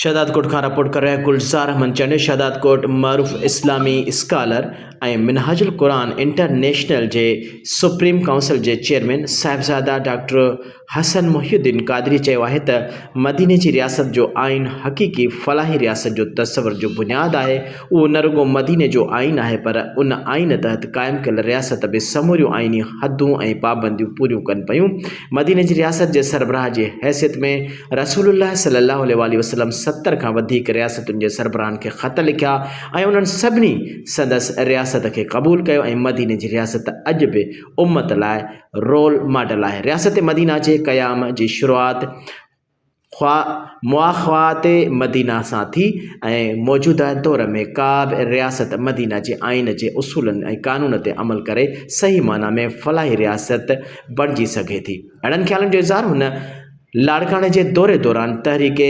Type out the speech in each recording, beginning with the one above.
شهدادڪوٽ کان رپورٽ ڪري رهيا گلزار احمد چنڊ شهدادڪوٽ معروف اسلامي اسڪالر ۽ منهاج القرآن انٽرنيشنل جي سپريم ڪائونسل جي چيئرمين صاحبزاده ڊاڪٽر حسن محي الدين قادري چيو آهي ته مديني جي رياست جو آئين حقيقي فلاحي رياست جو تصور جو بنياد آهي، اهو نه رڳو مديني جو آئين آهي پر ان آئين تحت قائم ڪيل رياست به سموريون آئيني حدون ۽ پابنديون پوريون ڪن پيون. مديني جي رياست جي سربراهه جي حيثيت ۾ رسول الله صلي الله عليه واٰله وسلم 70 کان وڌيڪ رياستن جي سربراهن کي خط لکيا ۽ انهن سڀني سندس رياست کي قبول ڪيو ۽ مديني جي رياست اڄ به امت لاء رول ماڊل آهي. رياست مدينه جي قيام جي شروعات مواخات مدينه سان ٿي ۽ موجوده دور ۾ ڪا به رياست مدينه جي آئين جي اصولن ۽ قانون تي عمل ڪري صحيح معنيٰ ۾ فلاحي رياست بڻجي سگهي ٿي. اهڙن خيالن جو اظهار هن لاڙڪاڻي جي دوري دوران تحريڪ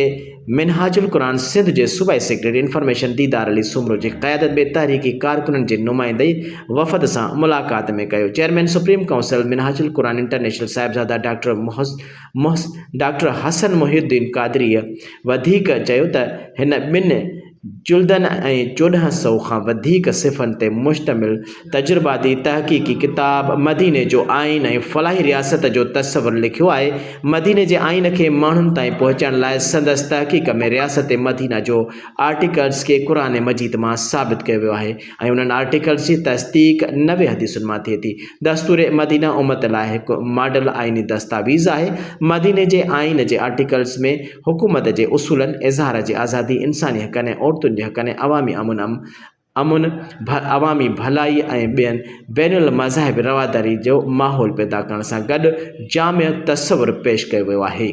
منهاج القرآن سنڌ جي صوبائي سيڪريٽري انفارميشن ديدار علي سومرو جي قيادت ۾ تحريڪي ڪارڪنن جي نمائندي وفد سان ملاقات ۾ ڪيو. چيئرمين سپريم ڪائونسل منهاج القرآن انٽرنيشنل صاحبزاده ڊاڪٽر ڊاڪٽر حسن محي الدين قادريء وڌيڪ چيو ته هن ٻن جلدن ۽ 1400 کان وڌيڪ صفحن تي مشتمل تجرباتي تحقيقي ڪتاب مديني جو آئين ۽ فلاحي رياست جو تصور لکيو آهي. مديني جي آئين کي ماڻهن تائين پهچائڻ لاء سندس تحقيق ۾ رياست مدينه جو آرٽيڪلز کي قرآن مجيد مان ثابت ڪيو ويو آهي ۽ انهن آرٽيڪلز جي تصديق 90 حديثن مان ٿئي ٿي. دستور مدينه امت لاء هڪ ماڊل آئيني دستاويز آهي. مديني جي آئين جي آرٽيڪلز ۾ حڪومت جي اصولن، اظهار جي آزادي، انساني حقن ۽ عورتن جي حقن ۽ عوامي امن امن، عوامي ڀلائي ۽ ٻين بين المذاهب رواداري جو ماحول پيدا ڪرڻ سان گڏ جامع تصور پيش ڪيو ويو آهي.